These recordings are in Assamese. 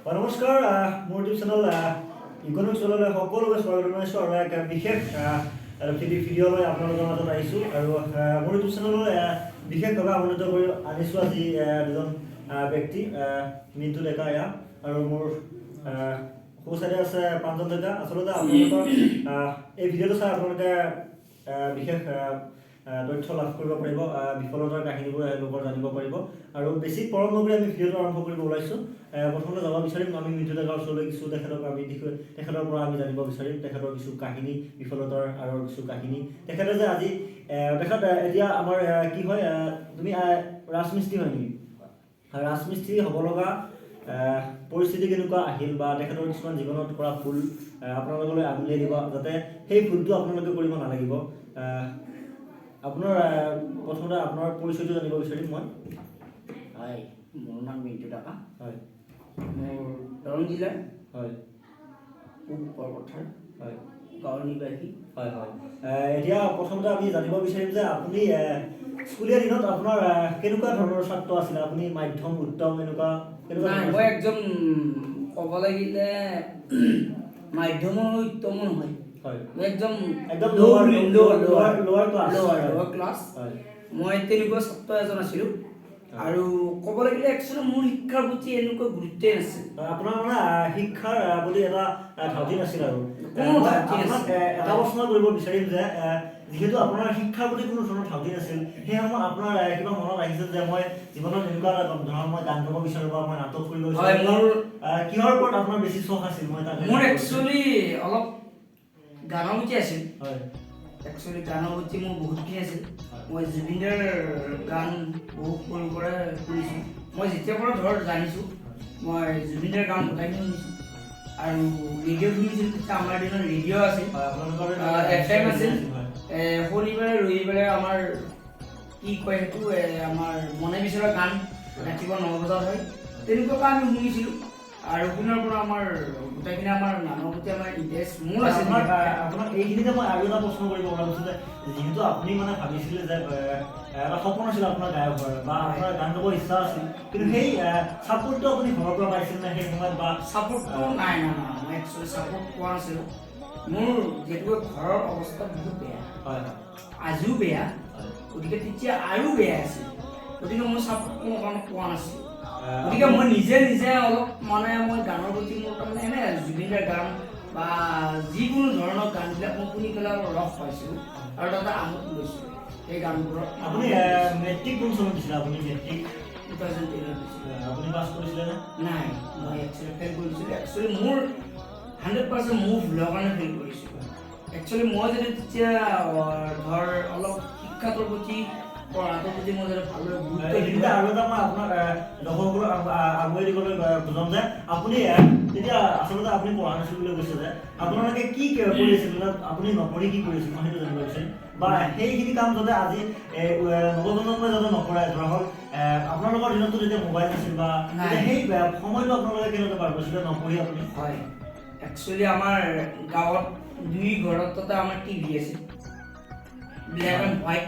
নমস্কাৰ, মোৰ ইউটিউব চেনেল ইকনমিক্স ৱৰ্ল্ডলৈ সকলোকে স্বাগত জনাইছোঁ আৰু এক বিশেষ এটা ভিডিঅ' লৈ আপোনালোকৰ মাজত আহিছোঁ। আৰু মোৰ ইউটিউব চেনেললৈ বিশেষভাৱে আমন্ত্ৰিত কৰি আনিছোঁ আজি দুজন ব্যক্তি, মিণ্টু ডেকা এয়া আৰু মোৰ সোঁ চাইডে আছে প্ৰাঞ্জল ডেকা। আচলতে আপোনালোকৰ এই ভিডিঅ'টো চাই আপোনালোকে বিশেষ আহ, আহ, তথ্য লাভ কৰিব পাৰিব, বিফলতাৰ কাহিনীবোৰ এওঁলোকৰ জানিব পাৰিব। আৰু বেছি পলম নকৰি আমি ভিডিঅ'টো আৰম্ভ কৰিব ওলাইছোঁ। প্ৰথমতে যাব বিচাৰিম আমি মিণ্টু ডেকাৰ ওচৰলৈ। কিছু তেখেতক আমি তেখেতৰ পৰা আমি জানিব বিচাৰিম তেখেতৰ কিছু কাহিনী, বিফলতাৰ আঁৰৰ কিছু কাহিনী। তেখেতে যে আজি তেখেত এতিয়া আমাৰ কি হয়, তুমি ৰাজমিস্ত্ৰী হয় নেকি? ৰাজমিস্ত্ৰী হ'ব লগা পৰিস্থিতি কেনেকুৱা আহিল বা তেখেতৰ কিছুমান জীৱনত কৰা ভুল আপোনালোকলৈ আঙুলিয়াই দিব, যাতে সেই ভুলটো আপোনালোকে কৰিব নালাগিব। আপোনাৰ প্ৰথমতে আপোনাৰ পৰিচয়টো জানিব বিচাৰিম মই। হয়, মোৰ নাম মিণ্টু ডেকা। মোৰ দৰং জিলাৰ পূব বৰপথাৰ গাঁৱৰ নিবাসী। হয় হয় এতিয়া প্ৰথমতে আমি জানিব বিচাৰিম যে আপুনি স্কুলীয়া দিনত আপোনাৰ কেনেকুৱা ধৰণৰ ছাত্ৰ আছিলে? আপুনি মাধ্যম, উত্তম, এনেকুৱা কেনেকুৱা নাই, ধৰণৰ? মই একদম ক'ব লাগিলে মাধ্যমো উত্তমো নহয়। মই একদম একদম lower class. Lower class. মই তেনেকুৱা ছাত্ৰ এজন আছিলোঁ আৰু ক'ব লাগিলে একচুৱেলি মোৰ শিক্ষাৰ প্ৰতি এনেকুৱা গুৰুত্বই নাছিল। আপোনাৰ মানে শিক্ষাৰ প্ৰতি এটা ধাউতি নাছিল আৰু কোনো মই ধাউতি আপোনাক নাছিল। এটা প্ৰশ্ন কৰিব বিচাৰিম যে যিহেতু আপোনাৰ শিক্ষাৰ প্ৰতি কোনো ধৰণৰ ধাউতি নাছিল, সেই সময়ত আপোনাৰ কিবা মনত আহিছিল যে মই জীৱনত এনেকুৱা এটা ধৰক মই গান গাব বিচাৰো বা মই নাটক কৰিব বিচাৰো? মোৰ কিহৰ ওপৰত আপোনাৰ বেছি চখ আছিল? মই তাক মোৰ একচুৱেলি অলপ গানৰ প্ৰতি আছিল। একচুৱেলি গানৰ প্ৰতি মোৰ বহুতখিনি আছিল। মই জুবিনদাৰ গান বহুত সৰুৰ পৰাই শুনিছোঁ। মই যেতিয়াৰ পৰা ধৰ জানিছোঁ, মই জুবিনদাৰ গান গোটেইখিনি শুনিছোঁ আৰু ৰেডিঅ' শুনিছিলোঁ। তেতিয়া আমাৰ দিনত ৰেডিঅ' আছিল। হয়, আপোনালোকৰ এফএম আছিল। শনিবাৰে ৰবিবাৰে আমাৰ কি কয় সেইটো আমাৰ মনে বিচৰা গান ৰাতিপুৱা 9 বজাত হয়। তেনেকুৱাকৈ আমি শুনিছিলোঁ আৰু শুনাৰ পৰা আমাৰ গোটেইখিনি আমাৰ গানৰ প্ৰতি আমাৰ ইণ্টাৰেষ্ট মোৰ আছিল। আপোনাক এইখিনিতে মই আৰু এটা প্ৰশ্ন কৰিব ওলাইছো যে যিহেতু আপুনি মানে ভাবিছিলে যে এটা সপোন আছিল আপোনাৰ গায়ক হোৱাৰ বা আপোনাৰ গান গাব ইচ্ছা আছিল, কিন্তু সেই চাপৰ্টটো আপুনি ঘৰৰ পৰা পাইছিল নে সেই সময়ত বা ছাপৰ্টটো নাই নাই নাই, মই একচুৱেলি ছাপৰ্ট পোৱা নাছিলোঁ। মোৰ যিহেতুকে ঘৰৰ অৱস্থা বহুত বেয়া, হয় হয় আজিও বেয়া, গতিকে তেতিয়া আৰু বেয়া আছিল। গতিকে মই ছাপৰ্ট কোনো কাৰণত পোৱা নাছিলোঁ। গতিকে মই নিজে নিজে অলপ মানে মই গানৰ প্ৰতি মোৰ তাৰমানে এনে জুবিনদাৰ গান বা যিকোনো ধৰণৰ গানবিলাক মই শুনি পেলাই অলপ ৰস পাইছিলোঁ আৰু তাতে আমোদ লৈছিলোঁ সেই গানবোৰত। আপুনি মেট্ৰিক কোন চনত দিছিলে? আপুনি মেট্ৰিক 2010ত দিছিলোঁ। আপুনি পাছ কৰিছিলে নে? নাই, মই একচুৱেলি ফেইল কৰিছিলোঁ। একচুৱেলি মোৰ 100% মোৰ ভুলৰ কাৰণে ফেইল কৰিছিলোঁ। একচুৱেলি মই যদি তেতিয়া ধৰ অলপ শিক্ষাটোৰ প্ৰতি, পঢ়াটোৰ প্ৰতি মই যদি ভালদৰে গুৰুত্ব এইখিনিতে দিলোঁ আৰু এটা মই আপোনাক দৰ্শকসকলক আগুৱাই দিবলৈ বুজাম যে আপুনি তেতিয়া আচলতে আপুনি পঢ়া নাছিল বুলি কৈছে যে আপোনালোকে কি কৰি আছিল? মানে আপুনি নপঢ়ি কি কৰি আছিল, মই সেইটো জানিব বিচাৰিম। বা সেইখিনি কাম যাতে আজি নৱপ্ৰজন্মই যাতে নকৰে, ধৰা হ'ল আপোনালোকৰ দিনততো তেতিয়া মোবাইল নাছিল বা নাই। তেতিয়া সেই সময়টো আপোনালোকে কেনেকৈ পাৰ কৰিছিলে নপঢ়ি আপুনি? হয়, একচুৱেলি আমাৰ গাঁৱত দুই ঘৰত তাতে আমাৰ টিভি আছিল, ব্লেক এণ্ড হোৱাইট।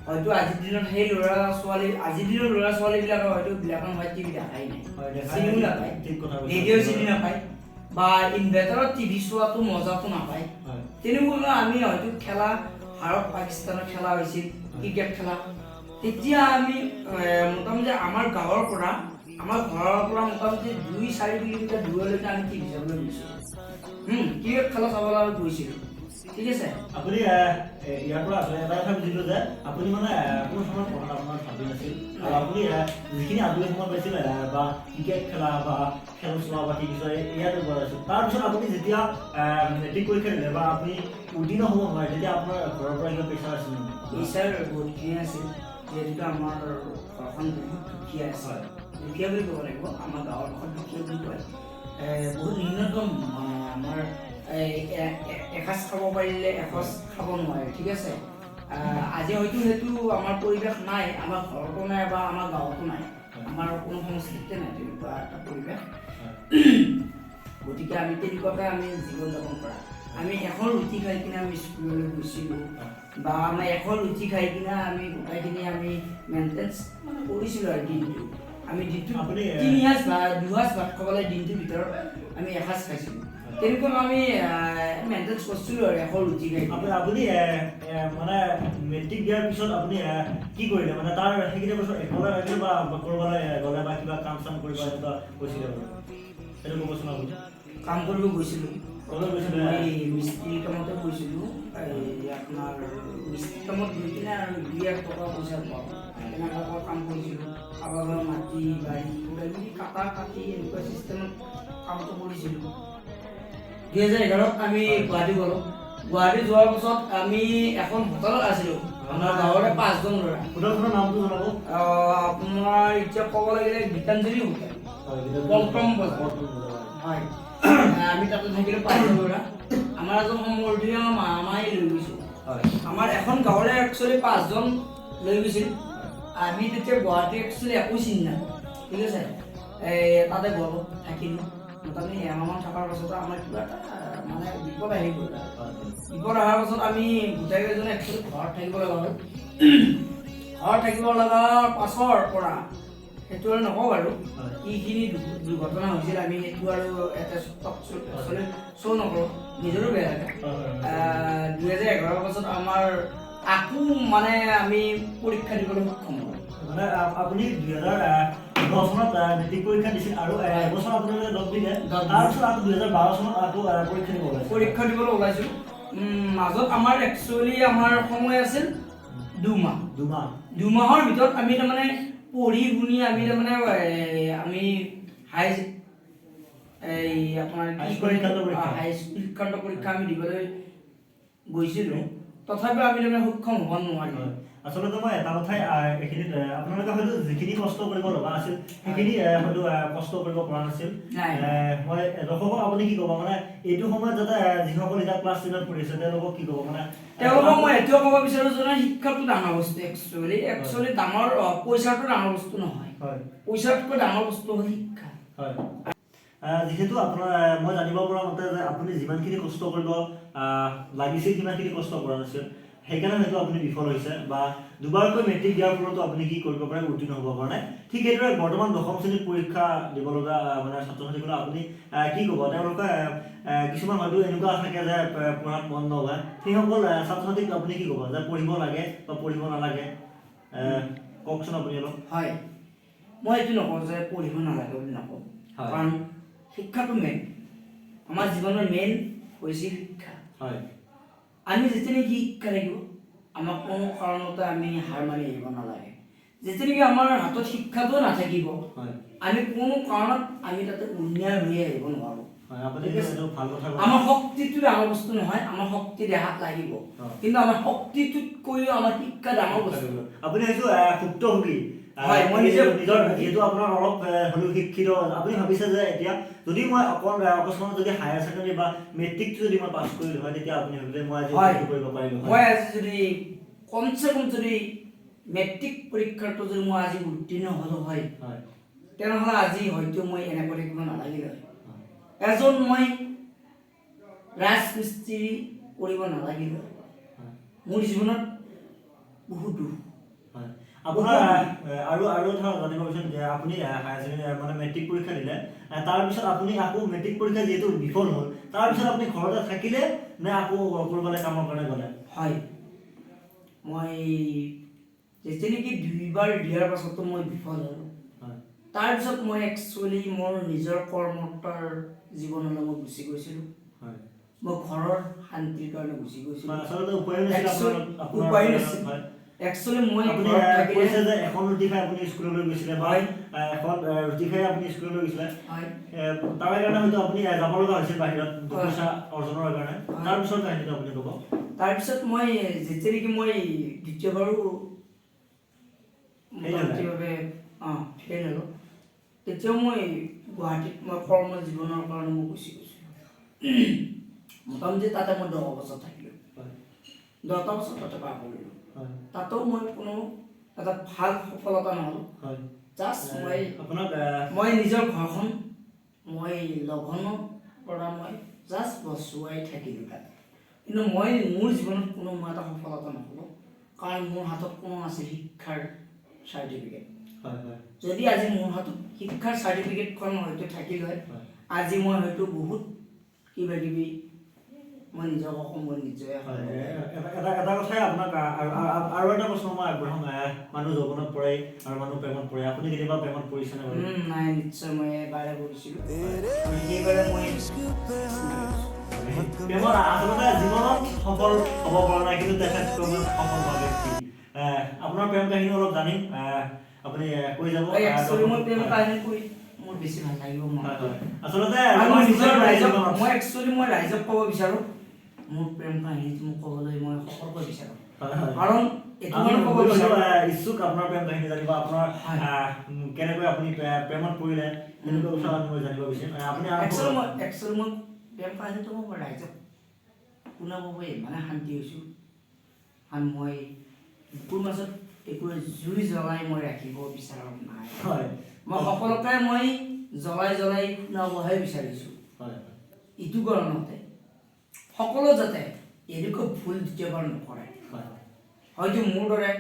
হয়তো আজিৰ দিনত সেই ল'ৰা ছোৱালী, আজিৰ দিনৰ ল'ৰা ছোৱালীবিলাকে হয়তো ব্লেক এণ্ড হোৱাইট টিভি দেখাই নাই, হয়, দেখাই চিনিও নাই। নাপায়, ঠিক কথা কৈছে। ৰেডিঅ' চিনি নাপায় বা ইনভাৰ্টাৰত টিভি চোৱাটো মজাটো নাপায়। তেনেকুৱাকৈ আমি হয়তো খেলা, ভাৰত পাকিস্তানৰ খেলা হৈছিল, ক্ৰিকেট খেলা, তেতিয়া আমি মোটামুটি আমাৰ গাঁৱৰ পৰা, আমাৰ ঘৰৰ পৰা মোটামুটি 2-4 কিলোমিটাৰ দূৰলৈকে আমি টিভি চাবলৈ গৈছিলোঁ। ক্ৰিকেট খেলা চাবলৈ আমি গৈছিলোঁ, ঠিক আছে। আপুনি ইয়াৰ পৰা এটা কথা বুজিলো যে আপুনি মানে কোনো সময়ত পঢ়াত আপোনাৰ ধাউতি নাছিল আৰু আপুনি যিখিনি আজৰি সময় পাইছিল বা ক্ৰিকেট খেলা বা খেল চোৱা বা টিভি চোৱা, ইয়াতে পোৱা আছিল। তাৰপিছত আপুনি যেতিয়া মেট্ৰিক পৰীক্ষা দিলে বা আপুনি উত্তীৰ্ণ হ'ব নোৱাৰে, তেতিয়া আপোনাৰ ঘৰৰ পৰা কিবা প্ৰেছাৰ আছিল নেকি? প্ৰেছাৰ বহুতখিনি আছিল, যিহেতুকে আমাৰ ঘৰখন বহুত দুখীয়া আছিল। দুখীয়া বুলি ক'ব লাগিব, আমাৰ গাঁৱৰ ভাষাত দুখীয়া বুলি কয়। বহুত ন্যূনতম, মানে আমাৰ এই এসাঁজ খাব পাৰিলে এসাঁজ খাব নোৱাৰে, ঠিক আছে। আজি হয়তো সেইটো আমাৰ পৰিৱেশ নাই, আমাৰ ঘৰতো নাই বা আমাৰ গাঁৱতো নাই, আমাৰ কোনো সংস্কৃতিতে নাই তেনেকুৱা এটা পৰিৱেশ। গতিকে আমি তেনেকুৱাকৈ আমি জীৱন যাপন কৰা। আমি এখন ৰুটি খাই কিনে আমি স্কুললৈ গৈছিলোঁ বা আমি এখন ৰুটি খাই কিনে আমি গোটেইখিনি আমি মেইনটেনেঞ্চ মানে কৰিছিলোঁ আৰু দিনটো। আমি দিনটোত আপুনি, 3 সাজ বা 2 সাজ ভাত খাব লাগে, দিনটোৰ ভিতৰত আমি এসাঁজ খাইছিলোঁ। তেনেকুৱা আমি মেইনটেইন কৰিছিলোঁ আৰু এখন ৰুটি খাই। আপুনি আপুনি এ, এ, মানে মেট্ৰিক দিয়াৰ পিছত আপুনি কি কৰিলে? মানে তাৰ সেইকেইটা বছৰ অকলে থাকিলে বা ক'ৰবালৈ গ'লে বা কিবা কাম চাম কৰিব এনেকুৱা গৈছিলে বাৰু, সেইটো ক'বচোন আপুনি। কাম কৰিব গৈছিলোঁ। ক'লৈ গৈছিলে? মই মিস্ত্ৰী কামতে গৈছিলোঁ। এই আপোনাৰ মিস্ত্ৰী কামত গৈ কিনে আৰু 2-1 টকা পইচা পাওঁ, তেনেকুৱাকৈ কাম কৰিছিলোঁ। কাৰোবাৰ মাটি বাৰী কিবা কিবি কাটা কাটি এনেকুৱা চিষ্টেমত কামটো কৰিছিলোঁ। 2011ত আমি গুৱাহাটী গ'লোঁ। গুৱাহাটী যোৱাৰ পাছত আমি এখন হোটেলত আছিলোঁ, আমাৰ গাঁৱৰে পাঁচজন ল'ৰা। হোটেলখনৰ নামটো জনাব। আপোনাৰ এতিয়া ক'ব লাগিলে গীতাঞ্জলি হোটেল। হয়। পল্টন বজাৰ। পল্টন বজাৰ। হয়, আমি তাতে থাকিলোঁ পাঁচজন ল'ৰা। আমাৰ এজন সম্বৰ্ধীয় মামাই লৈ গৈছিল। আমাৰ এখন গাঁৱৰে একচুৱেলি পাঁচজন লৈ গৈছিল। আমি তেতিয়া গুৱাহাটী একচুৱেলি একো চিনি নাপাওঁ, ঠিক আছে। এই তাতে গ'লোঁ, থাকিলোঁ। মোটামুটি এমাহমান থকাৰ পাছতে আমাৰ কিবা এটা মানে বিপদ আহি গ'ল আৰু। বিপদ অহাৰ পাছত আমি গোটেইকেইজনে একচুৱেলি ঘৰত থাকিব লগা হ'ল। ঘৰত থাকিব লগাৰ পাছৰ পৰা সেইটো আৰু নকওঁ বাৰু, কিখিনি দুৰ্ঘটনা হৈছিল, আমি সেইটো আৰু এটা একচুৱেলি শ্ব' নকৰোঁ, নিজৰো বেয়া লাগে। হয়, হয়, হয়। 2011ৰ পাছত আমাৰ আকৌ মানে আমি পৰীক্ষা দিবলৈ সক্ষম হ'লোঁ। মানে আপুনি 2010 চনত মেট্ৰিক পৰীক্ষা দিছিল আৰু এবছৰ আপোনালোকে ড্ৰপ দিলে। ড্ৰপ দিলে। তাৰপিছত আকৌ 2012 চনত আকৌ পৰীক্ষা দিব ওলাইছে। পৰীক্ষা দিবলৈ ওলাইছিলোঁ। মাজত আমাৰ একচুৱেলি আমাৰ সময় আছিল 2 মাহ। 2 মাহ। 2 মাহৰ ভিতৰত আমি তাৰমানে পঢ়ি শুনি আমি তাৰমানে আমি হাই এই আপোনাৰ কি হাইস্কুল শিক্ষান্ত পৰীক্ষা। হাই স্কুল শিক্ষান্ত পৰীক্ষা আমি দিবলৈ গৈছিলোঁ। তথাপিও আমি তাৰমানে সক্ষম হ'ব নোৱাৰিলোঁ। হয়। আচলতে মই এটা কথাই এইখিনিত আপোনালোকে হয়তো যিখিনি কষ্ট কৰিব লগা আছিল সেইখিনি হয়তো কষ্ট কৰিব পৰা নাছিল। নাই। মই দৰ্শকক আপুনি কি ক'ব? মানে এইটো সময়ত যাতে যিসকল এতিয়া ক্লাছ 10ত পঢ়ি আছে, তেওঁলোকক কি ক'ব মানে? তেওঁলোকক মই এইটোৱে ক'ব বিচাৰোঁ যে শিক্ষাটো ডাঙৰ বস্তু। একচুৱেলি একচুৱেলি ডাঙৰ পইচাটো ডাঙৰ বস্তু নহয়। পইচাতকৈ ডাঙৰ বস্তু হ'ল শিক্ষা। হয়, যিহেতু আপোনাৰ মই জানিব পৰা মতে যে আপুনি যিমানখিনি কষ্ট কৰিব লাগিছিল সিমানখিনি কষ্ট কৰা নাছিল, সেইকাৰণে হয়তো আপুনি বিফল হৈছে বা দুবাৰকৈ মেট্ৰিক দিয়াৰ ফলতো আপুনি কি কৰিব পাৰে, উত্তীৰ্ণ হ'ব পৰা নাই। ঠিক সেইদৰে বৰ্তমান দশম শ্ৰেণীত পৰীক্ষা দিব লগা মানে ছাত্ৰ ছাত্ৰীসকলক আপুনি কি ক'ব? তেওঁলোকে কিছুমান হয়তো এনেকুৱা থাকে যে পঢ়াত মন নবহে, সেইসকল ছাত্ৰ ছাত্ৰীক আপুনি কি ক'ব যে পঢ়িব লাগে বা পঢ়িব নালাগে? কওকচোন আপুনি অলপ। হয়, মই এইটো নকওঁ যে পঢ়িব নালাগে বুলি নকওঁ। কাৰণ শিক্ষাটো মেইন, আমাৰ জীৱনৰ মেইন হৈছে শিক্ষা। আমি যেতিয়া নেকি শিক্ষা থাকিব, আমাক কোনো কাৰণতে আমি হাৰ মানি আহিব নালাগে। যেতিয়া নেকি আমাৰ হাতত শিক্ষাটোও নাথাকিব, আমি কোনো কাৰণত আমি তাতে উন্নয়ন হৈ আহিব নোৱাৰোঁ। হয়, আপুনি ঠিক আছে? এইটো ভাল কথা কৈছে। আমাৰ শক্তিটো ডাঙৰ বস্তু নহয়, আমাৰ শক্তি দেহাত লাগিব। কিন্তু আমাৰ শক্তিটোতকৈও আমাৰ শিক্ষা ডাঙৰ বস্তু। আপুনি হয়তো ভুক্তভোগী। হয়, মই নিজে নিজৰ যিহেতু আপোনাৰ অলপ হ'লেও শিক্ষিত, আপুনি ভাবিছে যে এতিয়া যদি মই অকণ অকস্মাত যদি হায়াৰ ছেকেণ্ডেৰী বা মেট্ৰিকটো যদি মই পাছ কৰিলো হয়, তেতিয়া আপুনি ভাবিলে মই আজি এইটো কৰিব পাৰিলো হয়। মই আজি যদি কমচে কম যদি মেট্ৰিক পৰীক্ষাটো যদি মই আজি উত্তীৰ্ণ হ'লো হয়, তেনেহ'লে আজি হয়তো মই এনেকৈ থাকিব নালাগিলে হয়। এজন মই ৰাজমিস্ত্ৰী কৰিব নালাগিল হয়। মোৰ জীৱনত বহুত দুখ। হয়, আপোনাৰ আৰু আৰু এটা জানিব বিচাৰিম যে আপুনি হায়াৰ ছেকেণ্ডেৰী মানে মেট্ৰিক পৰীক্ষা দিলে, তাৰপিছত আপুনি আকৌ মেট্ৰিক পৰীক্ষা যিহেতু বিফল হ'ল, তাৰপিছত আপুনি ঘৰতে থাকিলে নে আকৌ ক'ৰবালৈ কামৰ কাৰণে গ'লে? হয়, মই যেতিয়া নেকি দুইবাৰ দিয়াৰ পাছতো মই বিফল হ'লোঁ, তাৰপিছত মই একচুৱেলি মোৰ নিজৰ কৰ্মতাৰ জীৱনলৈ মই গুচি গৈছিলোঁ। মই ঘৰৰ শান্তিৰ কাৰণে গুচি গৈছিলোঁ। মানে আচলতে উপায়ো নাছিল আপোনাৰ উপায়ো নাছিল। একচুৱেলি মই আপুনি ঘৰত থাকিলে কৈছে যে এখন ৰুটি খাই আপুনি স্কুললৈ গৈছিলে বা এখন ৰুটি খাই আপুনি স্কুললৈ গৈছিলে। তাৰ কাৰণে হয়তো আপুনি যাব লগা হৈছিল বাহিৰত দুপইচা অৰ্জনৰ কাৰণে। তাৰপিছত কাহিনীটো আপুনি ক'ব। তাৰপিছত মই যেতিয়া নেকি মই দ্বিতীয়বাৰো Fail হ'লে? মোটামুটিভাৱে ফেইল হ'লোঁ, তেতিয়াও মই গুৱাহাটীত মই কৰ্ম জীৱনৰ কাৰণে মই গুচি গৈছিলোঁ। মোটামুটি তাতে মই 10 বছৰ থাকিলোঁ। 10টা বছৰ তাতে পাৰ কৰিলোঁ। তাতেও মই কোনো এটা ভাল সফলতা নহ'লোঁ। জাষ্ট মই আপোনাক মই নিজৰ ঘৰখন মই লঘোণৰ পৰা মই জাষ্ট বচুৱাই থাকিলোঁ তাত। কিন্তু মই মোৰ জীৱনত কোনো মই এটা সফলতা নহ'লোঁ, কাৰণ মোৰ হাতত কোনো নাছিল শিক্ষাৰ চাৰ্টিফিকেট। হয় হয় যদি আজি মোৰ হাতত শিক্ষাৰ চাৰ্টিফিকেটখন হয়তো থাকিল হয়, হয়। আজি মই হয়তো বহুত কিবা কিবি মই নিজক মই নিজে হয়, এটা এটা এটা কথাই আপোনাক আৰু আৰু- আৰু এটা প্ৰশ্ন মই আগবঢ়াম। মানুহ যৌৱনত পৰে আৰু মানুহ প্ৰেমত পৰে, আপুনি কেতিয়াবা প্ৰেমত পৰিছেনে বাৰু? নাই, নিশ্চয় মই এবাৰে কৰিছিলোঁ আৰু সেইবাৰে মই প্ৰেমত আচলতে জীৱনত সফল হ'ব পৰা নাই, কিন্তু তেখেত প্ৰেমত সফল হোৱা ব্যক্তি। আপোনাৰ প্ৰেম কাহিনী অলপ জানিম, আপুনি কৈ যাব। একচুৱেলি মই প্ৰেম কাহিনী কৈ মোৰ বেছি ভাল লাগিব মন। হয় হয়, আচলতে আৰু মই নিজৰ ৰাইজক জীৱনত মই একচুৱেলি মই ৰাইজক ক'ব বিচাৰোঁ, মোৰ প্ৰেম কাহিনীটো মোক ক'বলৈ মই সকলোকে বিচাৰোঁ। হয় হয় কাৰণ এইটো আমি মই ক'ব হয়তো, বিচাৰোঁ ইচ্ছুক আপোনাৰ প্ৰেম কাহিনী জানিব, আপোনাৰ হয়। কেনেকৈ আপুনি প্ৰেমত পৰিলে, তেনেকুৱা কথা আমি মই জানিব বিচাৰিম। আপুনি আৰম্ভ একচুৱেলি কৰক। মই প্ৰেম কাহিনীটো মই ৰাইজক শুনাব পাৰি ইমানে শান্তি হৈছোঁ, কাৰণ মই বুকুৰ মাজত একো জুই জ্বলাই মই ৰাখিব বিচৰা নাই। হয় মই সকলোকে মই জ্বলাই জ্বলাই শুনাবহে বিচাৰিছোঁ। হয় ইটো কাৰণতে সকলো যাতে এনেকুৱা ভুল দ্বিতীয়বাৰ নকৰে। হয় হয়তো মোৰ দৰে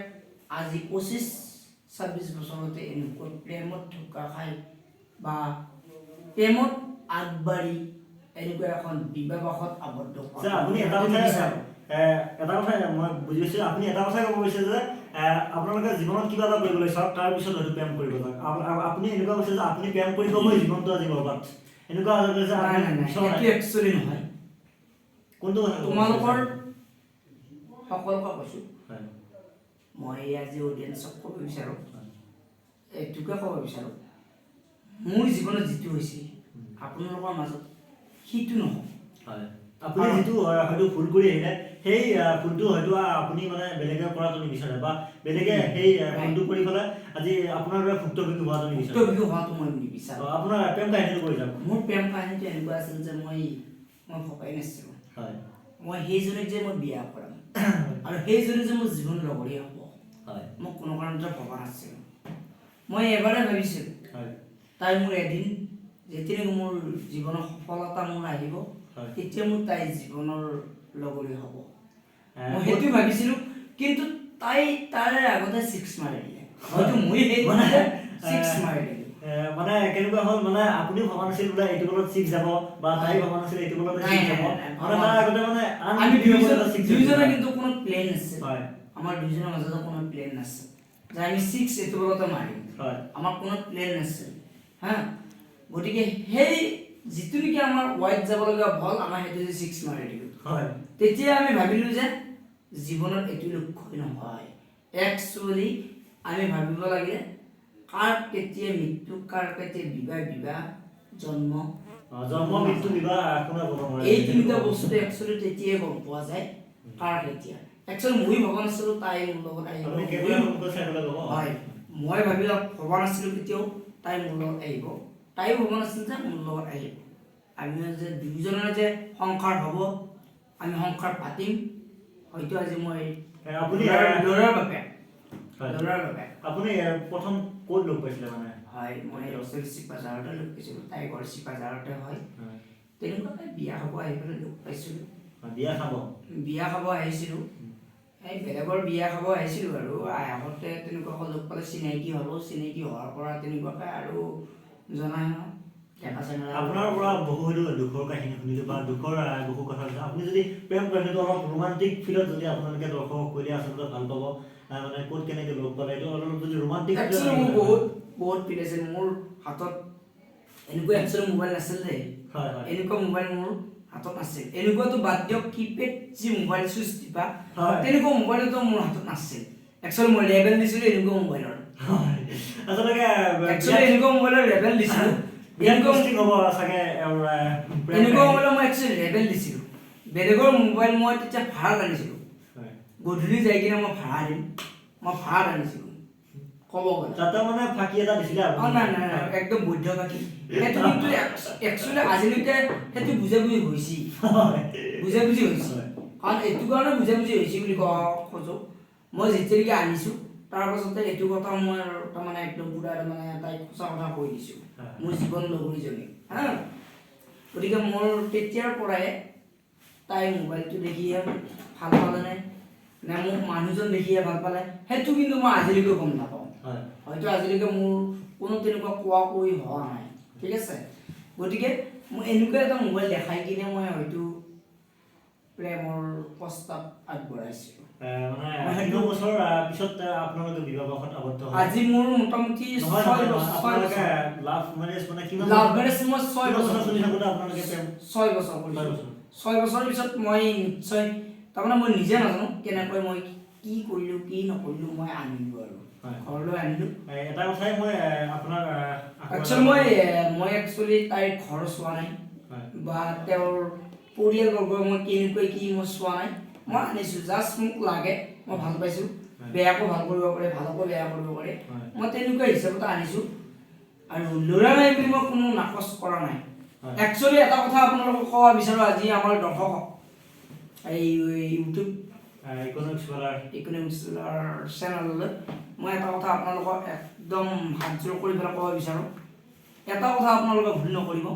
আজি 25-26 বছৰতে এনেকুৱা প্ৰেমত ধোকা খাই বা প্ৰেমত আগবাঢ়ি এনেকুৱা এখন বিবাহত আবদ্ধ হোৱা আচ্ছা, আপুনি এটা কথা নিবিচাৰোঁ। এটা কথা মই বুজি পাইছোঁ, আপুনি এটা কথাই ক'ব বিচাৰিছে যে আপোনালোকে জীৱনত কিবা এটা কৰিবলৈ চাওক, তাৰপিছত হয়তো প্ৰেম কৰিব যাওক। আপুনি এনেকুৱা কৈছে যে আপুনি প্ৰেম কৰিব গৈ জীৱনটো আজি বৰবাদ, এনেকুৱা কৈছে নাই আপুনি নাই নাই, বিচৰা নাই। সেইটো একচুৱেলি নহয়। কোনটো কথা ক'ব তোমালোকৰ বিচাৰিছে? সকলোকে কৈছোঁ, হয় মই আজি অডিয়েঞ্চক ক'ব বিচাৰোঁ, হয়। এইটোকে ক'ব বিচাৰোঁ, মোৰ জীৱনত যিটো হৈছে আপোনালোকৰ মাজত সেইটো নহওক। হয়, আপুনি যিটো হয়তো ভুল কৰি আহিলে, সেই ভুলটো হয়তো আপুনি মানে বেলেগে কৰাটো নিবিচাৰে বা বেলেগে সেই ভুলটো কৰি পেলাই আজি আপোনাৰ দৰে ভুক্তভোগী হোৱাটো নিবিচাৰে। ভুক্তভোগী হোৱাটো মই নিবিচাৰোঁ। আপোনাৰ প্ৰেম কাহিনীটো কৰি যাওক। মোৰ প্ৰেম কাহিনীটো এনেকুৱা আছিল যে মই ভবাই নাছিলোঁ হয় মই সেইজনীক যে মই বিয়া কৰাম আৰু সেইজনী যে মোৰ জীৱন লগৰীয়া হ'ব, হয় মই কোনো কাৰণতে ভবা নাছিলোঁ। মই এবাৰে ভাবিছিলোঁ হয় তাই মোৰ এদিন যেতিয়া নেকি মোৰ জীৱনৰ সফলতা মোৰ আহিব, হয়। তেতিয়া মোৰ তাইৰ জীৱনৰ লগৰী হ'ব, মই সেইটো ভাবিছিলোঁ। কিন্তু তাই তাৰে আগতে ছিক্স মাৰি দিলে, হয়তো মই সেই মানে, ছিক্স মাৰি দিলোঁ। মানে কেনেকুৱা হ'ল, মানে আপুনিও ভবা নাছিল বোলে এইটো বলত ছিক্স যাব, বা তাই ভবা নাছিল এইটো বলতে নাই, ছিক্স নাই, যাব। নাই, মানে ভবা তাৰ নাছিল। আগতে মানে আন আমি দুয়োজনৰ six দুয়োজনৰ যাব। কিন্তু কোনো প্লেন নাছিল। হয়। আমাৰ দুয়োজনৰ মাজতো কোনো প্লেন নাছিল যে আমি ছিক্স এইটো বলতে মাৰিম। হয়। আমাৰ কোনো প্লেন নাছিল। হা, গতিকে সেই যিটো নেকি আমাৰ ৱাইড যাবলগীয়া বল, আমাৰ সেইটো যে ছিক্স মাৰি দিলোঁ, হয়। তেতিয়া আমি ভাবিলোঁ যে জীৱনত এইটো লক্ষ্যই নহয়। একচুৱেলি আমি ভাবিব লাগিলে কাৰ কেতিয়া মৃত্যু, কাৰ কেতিয়া বিবাহ, জন্ম, জন্ম, মৃত্যু, বিবাহ কোনে ক'ব নোৱাৰে। এই তিনিটা বস্তু একচুৱেলি তেতিয়াই গম পোৱা যায় কাৰ কেতিয়া। একচুৱেলি ময়ো ভবা নাছিলোঁ তাই মোৰ লগত আহিব। আপুনি কেমেৰা সন্মুখত চাই পেলাই ক'ব। হয়, মই ভবা নাছিলোঁ কেতিয়াও তাই মোৰ লগত আহিব, তাইও ভবা নাছিল যে মোৰ লগত আহিব। আমি যে দুয়োজনৰে যে সংসাৰ হ'ব, আমি সংসাৰ পাতিম, হয়তো আজি মই আপুনি ল'ৰাৰ বাবে, হয়। ল'ৰাৰ বাবে। আপুনি প্ৰথম ক'ত লগ পাইছিলে মানে? হয়, মই একচুৱেলি চিপাঝাৰতে লগ পাইছিলোঁ, তাই ঘৰ চিপাঝাৰতে হয়। হয়। তেনেকুৱাকৈ বিয়া খাব আহি পেলাই লগ পাইছিলোঁ। বিয়া খাব? বিয়া খাব আহিছিলোঁ, এই বেলেগৰ বিয়া খাব আহিছিলোঁ। আৰু আহোঁতে তেনেকুৱাকৈ লগ পালে, চিনাকি হ'লোঁ, চিনাকি হোৱাৰ পৰা তেনেকুৱাকৈ আৰু জনাই নহয় ডেকা চেঙেৰা। আপোনাৰ পৰা বহু হয়তো দুখৰ কাহিনী শুনিলোঁ বা দুখৰ বহু কথা শুনিলোঁ। আপুনি যদি প্ৰেম কাহিনীটো অলপ ৰোমান্টিক ফিলত যদি আপোনালোকে দৰ্শকক কৈ দিয়ে আচলতে ভাল পাব। মানে ক'ত কেনেকৈ লগ পালে এইটো অলপ যদি ৰোমান্টিক একচুৱেলি মোৰ বহুত বহুত ফিল আছিল। মোৰ হাতত এনেকুৱা একচুৱেলি মোবাইল নাছিল দেই। হয় হয় এনেকুৱা মোবাইল মোৰ হাতত নাছিল। এনেকুৱাতো বাদ দিয়ক, কিপেড যি মোবাইল চুইচ টিপা, হয়। তেনেকুৱা মোবাইলতো মোৰ হাতত নাছিল। একচুৱেলি মই লেবেল দিছিলোঁ এনেকুৱা মোবাইলৰ। হয়, আচলতে একচুৱেলি এনেকুৱা মোবাইলৰ লেবেল দিছিলোঁ। বিৰাট এনেকুৱা ইণ্টাৰেষ্টিং হ'ব চাগে এওঁৰ, প্ৰেম এনেকুৱা কাহিনী। মোবাইলৰ মই একচুৱেলি লেবেল দিছিলোঁ। বেলেগৰ মোবাইল মই তেতিয়া ভাড়াত আনিছিলোঁ। হয়। গধূলি যাই কিনে মই ভাড়া দিম, মই ভাড়াত আনিছিলোঁ ক'ব গ'লে। তাতে মানে ফাঁকি এটা দিছিলে আপুনি? নাই নাই নাই, একদম বৈধ ফাঁকি। সেইটো কিন্তু একচুৱেলি আজিলৈকে সেইটো বুজাবুজি হৈছে। হয়। বুজাবুজি হৈছে। হয়। কাৰণ এইটো কাৰণে বুজাবুজি হৈছে বুলি ক'ব খোজোঁ, মই যেতিয়ালৈকে আনিছোঁ তাৰ পাছতে এইটো কথা মই তাৰমানে একদম পূৰা তাৰমানে তাইক সঁচা কথা কৈ দিছোঁ, হয়। মোৰ জীৱন লগৰীজনী। হা, গতিকে মোৰ তেতিয়াৰ পৰাই তাই মোবাইলটো দেখিহে ভাল পালেনে নে মোক মানুহজন দেখিহে ভাল পালে, সেইটো কিন্তু মই আজিলৈকে গম নাপাওঁ। হয়তো আজিলৈকে মোৰ কোনো তেনেকুৱা কোৱা কুই হোৱা নাই, ঠিক আছে। গতিকে মই এনেকুৱা এটা মোবাইল দেখাই কিনে মই হয়তো প্ৰেমৰ প্ৰস্তাৱ আগবঢ়াইছিলোঁ। মানে মই কিমান সেইটো বছৰ পিছত আপোনালোকে বিবাহপাশত আবদ্ধ হ'ল? আজি মোৰ মোটামুটি নহয়, 6 নহয়, বছৰ। আপোনালোকে লাভ মেৰেজ মানে কিমান লাভ মেৰেজ মই 6 কিমান বছৰ বছৰ চলি থাকোঁতে আপোনালোকে প্ৰেম 6 বছৰ কৰিছোঁ। 6 বছৰ। 6 বছৰৰ পিছত মই নিশ্চয়, তাৰমানে মই নিজে নাজানো কেনেকৈ মই কি কৰিলোঁ কি নকৰিলোঁ, মই আনিলোঁ আৰু ঘৰলৈ আনিলোঁ। এটা কথাই মই আপোনাক আকৌ একচুৱেলি মই একচুৱেলি তাইৰ ঘৰ চোৱা নাই বা তেওঁৰ পৰিয়ালবৰ্গ মই কেনেকৈ কি মই চোৱা নাই, মই আনিছোঁ জাষ্ট মোক লাগে, মই ভাল পাইছোঁ। বেয়াকো ভাল কৰিব পাৰে, ভালকো বেয়া কৰিব পাৰে। মই তেনেকুৱা হিচাপতে আনিছোঁ আৰু ল'ৰা নাই বুলি মই কোনো নাকচ কৰা নাই। একচুৱেলি এটা কথা আপোনালোকক ক'ব বিচাৰোঁ, আজি আমাৰ দৰ্শকক এই ইউটিউব ইকনমিক্স ৱালাৰ ইকনমিক্স চেনেললৈ মই এটা কথা আপোনালোকক একদম হাতযোৰ কৰি পেলাই ক'ব বিচাৰোঁ, এটা কথা আপোনালোকে ভুল নকৰিব,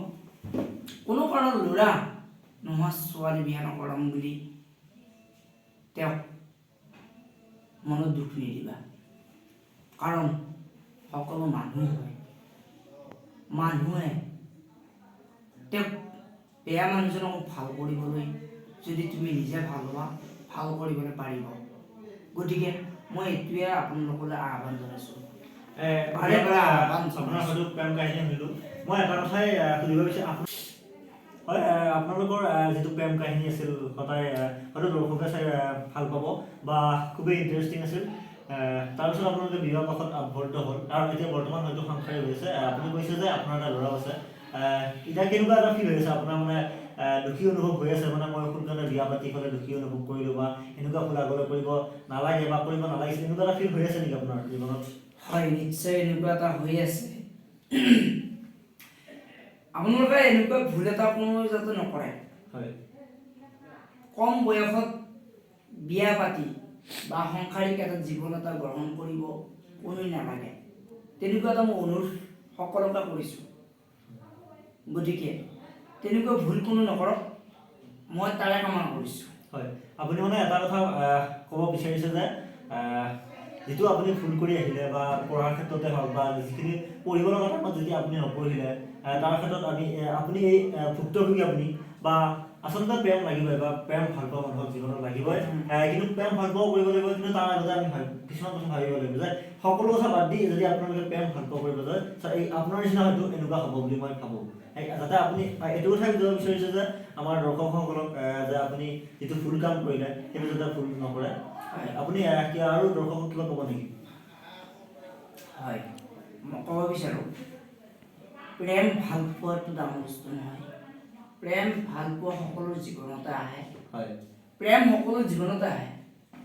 কোনো কাৰণত ল'ৰা নোহোৱা ছোৱালী বিয়া নকৰাম বুলি তেওঁক মনত দুখ নিদিবা, কাৰণ সকলো মানুহ হয়। মানুহে তেওঁক বেয়া মানুহজনক ভাল কৰিবলৈ যদি তুমি নিজে ভাল হোৱা, ভাল কৰিবলৈ পাৰিব। গতিকে মই এইটোৱে আপোনালোকলৈ আহ্বান জনাইছোঁ। বাৰে বাৰে আহ্বান আপোনাৰ জনাইছোঁ। হয়তো প্ৰেম কাহিনী শুনিলোঁ, মই এটা কথাই সুধিব বিচাৰোঁ হয়, আপোনালোকৰ যিটো প্ৰেম কাহিনী আছিল সদায় হয়তো দৰ্শকে চাই ভাল পাব বা খুবেই ইণ্টাৰেষ্টিং আছিল। তাৰপিছত আপোনালোকে বিবাহ পাশত আবদ্ধ হ'ল আৰু এতিয়া বৰ্তমান হয়তো সংসাৰী হৈ আছে। আপুনি কৈছে যে আপোনাৰ এটা ল'ৰাও আছে। এতিয়া কেনেকুৱা এটা ফিল হৈ আছে আপোনাৰ, মানে দুখী অনুভৱ হৈ আছে, মানে মই সোনকালে বিয়া পাতি পেলাই দুখী অনুভৱ কৰিলোঁ বা এনেকুৱা ভুল আগলৈ কৰিব নালাগে বা কৰিব নালাগিছিল, এনেকুৱা এটা ফিল হৈ আছে নেকি আপোনাৰ জীৱনত? হয়, নিশ্চয় এনেকুৱা এটা হৈ আছে। আপোনালোকে এনেকুৱা ভুল এটা কোনো যাতে নকৰে। কম বয়সত বিয়া পাতি বা সাংসাৰিক এটা জীৱন এটা গ্ৰহণ কৰিব কোনোৱে নালাগে, তেনেকুৱা এটা মই অনুৰোধ সকলোকে কৰিছোঁ। গতিকে তেনেকুৱা ভুল কোনো নকৰক, মই তাৰে কামনা কৰিছোঁ। হয়, আপুনি মানে এটা কথা ক'ব বিচাৰিছে যে যিটো আপুনি ভুল কৰি আহিলে বা পঢ়াৰ ক্ষেত্ৰতে হওক বা যিখিনি পঢ়িব লগা টাইমত যদি আপুনি নপঢ়িলে, তাৰ ক্ষেত্ৰত আপুনি এই ভুক্তভোগী আপুনি বা আচলতে প্ৰেম লাগিবই বা প্ৰেম ভাল পোৱা মানুহক জীৱনত লাগিবই। কিন্তু প্ৰেম ভাল পোৱাও কৰিব লাগিব, কিন্তু তাৰ আগতে আমি কিছুমান কথা ভাবিব লাগিব যে সকলো কথা বাদ দি যদি আপোনালোকে প্ৰেম ভাল পোৱা কৰিব যায়, এই আপোনাৰ নিচিনা হয়তো এনেকুৱা হ'ব বুলি মই ভাবোঁ। যাতে আপুনি এইটো কথাই বুজাব বিচাৰিছে যে আমাৰ দৰ্শকসকলক যে আপুনি যিটো ভুল কাম কৰিলে সেইটো যাতে ভুল নকৰে। আপুনি কিবা আৰু দৰ্শকক কিবা ক'ব নেকি? হয়, মই ক'ব বিচাৰোঁ, প্ৰেম ভাল পোৱাটো ডাঙৰ বস্তু নহয়। প্ৰেম ভাল পোৱা সকলো জীৱনতে আহে। প্ৰেম সকলো জীৱনতে আহে,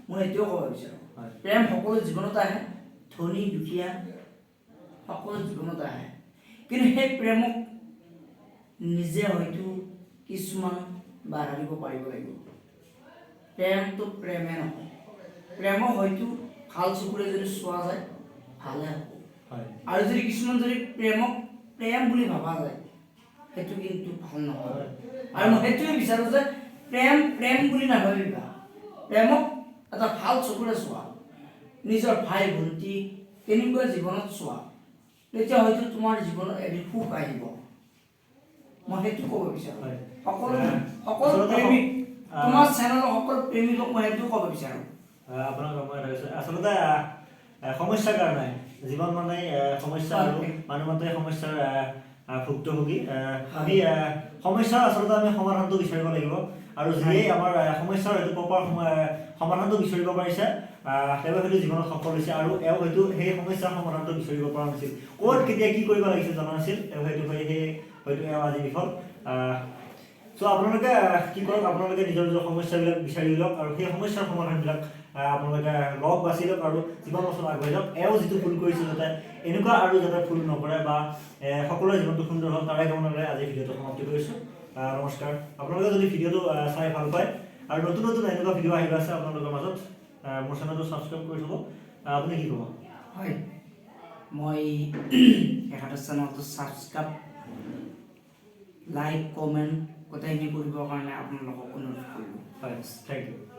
মই এইটোও ক'ব বিচাৰোঁ। প্ৰেম সকলো জীৱনতে আহে, ধনী দুখীয়া সকলো জীৱনতে আহে, কিন্তু সেই প্ৰেমক নিজে হয়তো কিছুমান বাধা দিব পাৰিব লাগিব। প্ৰেমটো প্ৰেমে নহয়, প্ৰেমক হয়তো ভাল চকুৰে যদি চোৱা যায় ভালে হ'ব, আৰু যদি কিছুমান যদি প্ৰেমক প্ৰেম বুলি ভবা যায় সেইটো কিন্তু ভাল নহয়। আৰু মই সেইটোৱে বিচাৰোঁ যে প্ৰেম প্ৰেম বুলি নাভাবিবা, প্ৰেমক এটা ভাল চকুৰে চোৱা, নিজৰ ভাই ভণ্টি তেনেকুৱা জীৱনত চোৱা, তেতিয়া হয়তো তোমাৰ জীৱনত এদিন সুখ আহিব। মই সেইটো ক'ব বিচাৰোঁ। সকলো সকলো আচলতে প্ৰেমিক, তোমাৰ চেনেলৰ সকলো প্ৰেমিকক মই সেইটো ক'ব বিচাৰোঁ। আপোনাক মই এটা কৈছোঁ, আচলতে সমস্যাৰ কাৰণে জীৱন মানে সমস্যা আৰু মানুহ মাত্ৰেই সমস্যাৰ ভুক্তভোগী। আমি সমস্যাৰ আচলতে আমি সমাধানটো বিচাৰিব লাগিব আৰু যিয়েই আমাৰ সমস্যাৰ হয়তো প্ৰপাৰ সমাধানটো বিচাৰিব পাৰিছে, তেওঁ হয়তো জীৱনত সফল হৈছে। আৰু এওঁ হয়তো সেই সমস্যাৰ সমাধানটো বিচাৰিব পৰা নাছিল, ক'ত কেতিয়া কি কৰিব লাগিছিল জনা নাছিল, তেওঁ হয়তো সেই হয়তো এওঁ আজি বিফল। চ' আপোনালোকে কি কৰক, আপোনালোকে নিজৰ নিজৰ সমস্যাবিলাক বিচাৰি লওক আৰু সেই সমস্যাৰ সমাধানবিলাক আপোনালোকে লওক, বাছি লওক আৰু জীৱন বছৰ আগবাঢ়ি যাওক। এওঁ যিটো ভুল কৰিছে যাতে এনেকুৱা আৰু যাতে ভুল নকৰে বা সকলোৰে জীৱনটো সুন্দৰ হওক, তাৰে কামনাৰে আজি ভিডিঅ'টো সমাপ্তি কৰিছোঁ। নমস্কাৰ। আপোনালোকে যদি ভিডিঅ'টো চাই ভাল পায় আৰু নতুন নতুন এনেকুৱা ভিডিঅ' আহিব আছে আপোনালোকৰ মাজত, মোৰ চেনেলটো ছাবস্ক্ৰাইব কৰি থ'ব। আপুনি কি ক'ব? হয়, মই তেখেতৰ চেনেলটো ছাবস্ক্ৰাইব, লাইক, কমেণ্ট গোটেইখিনি কৰিবৰ কাৰণে আপোনালোকক অনুৰোধ কৰিলোঁ। হয়, thank U.